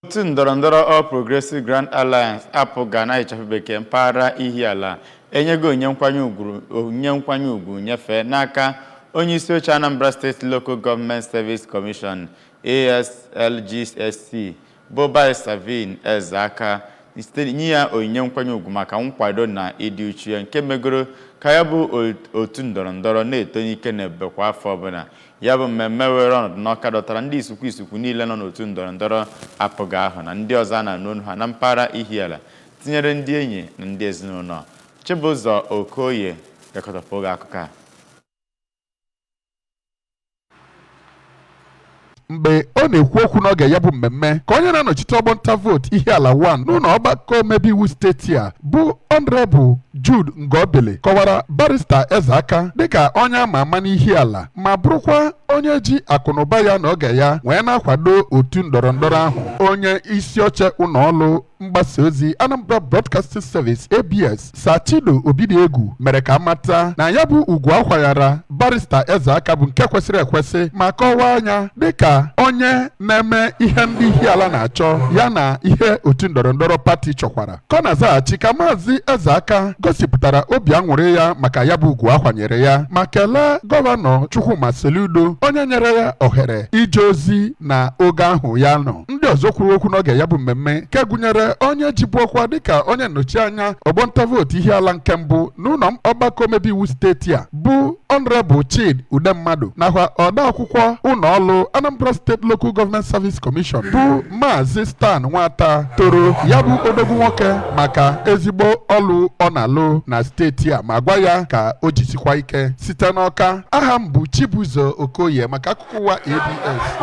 Otu ndọrọndọrọ All Progressive Grand Alliance, APGA na ịchafụ bekee, mpaghara Ihiala enyego onyinye nkwanye ugwu nyefee n'aka onye isi oche Anambra State Local Government Service Commission, ASLGSC, bụ Barrister Vin Ezeaka, site nye ya onyinye nkwanye ugwu maka nkwado na ịdị uchu ya nke megoro ka ya bụ otu ndọrọndọrọ na-eto n'ike na ebube kwa afọ ọbụla. Ya bụ mmemme were ọnọdụ n'Ọka dọtara ndị isukwu isukwu niile nọ n'otu ndọrọndọrọ APGA ahụ na ndị ọzọ a na-anụ olu ha na mpaghara Ihiala, tinyere ndị enyi na ndị ezinụlọ. Chibụzọ Okoye gakọtapụ oge akụkọ a. Mgbe ọ na-ekwu okwu n'oge ya bụ mmemme, ka onye na-anọchite ọgbọ nta vootu Ihiala 1 n'ụlọ ọgbakọ omebe iwu steeti a, bụ Honorable Jude Ngobili, kọwara Barrister Ezeaka dịka onye ama ama n'Ihiala ma bụrụkwa onye ji akụnụba ya na oge ya wee na-akwado otu ndọrọndọrọ ahụ. Onye isi oche ụlọ ọrụ mgbasa ozi Anambra Broadcasting Service, ABS, Sachido Obidiegwu, mere ka amata na ya bụ ugwu akwaghara Barrister Ezeaka bụ nke kwesịrị ekwesị, ma kọwaa anya dịka onye na-eme ihe ndị Ihiala na-achọ ya na ihe otu ndọrọndọrọ pati chọkwara. Ka ọ na-azaghachi, ka Maazị Ezeaka gosipụtara obi aṅụrị ya maka ya bụ ugwu akwanyere ya, ma kelee Gọvanọ Chukwuma Soludo, onye nyere ya ohere ije ozi na oge ahụ ya nọ. Ndị ọzọ kwuru okwu n'oge ya bụ mmemme, nke gụnyere onye jibu ọkwa dịka onye nnọchianya ọgbọnta vootu Ihiala nke mbụ n'ụlọ ọgbakọ omebe iwu steeti a, bụ Honorable Chidi Udemmadụ, nakwa odeakwụkwọ ụlọ ọrụ Anambra State Local Government Service Commission, bụ Maazị Stan Nwata, toro ya bụ odogwu nwoke maka ezigbo ọlụ ọ na-alụ na steeti a, ma gwa ya ka o jisikwa ike. Site n'Ọka, aha m bụ Chibuzo Okoye maka akụkọ ụwa ABS.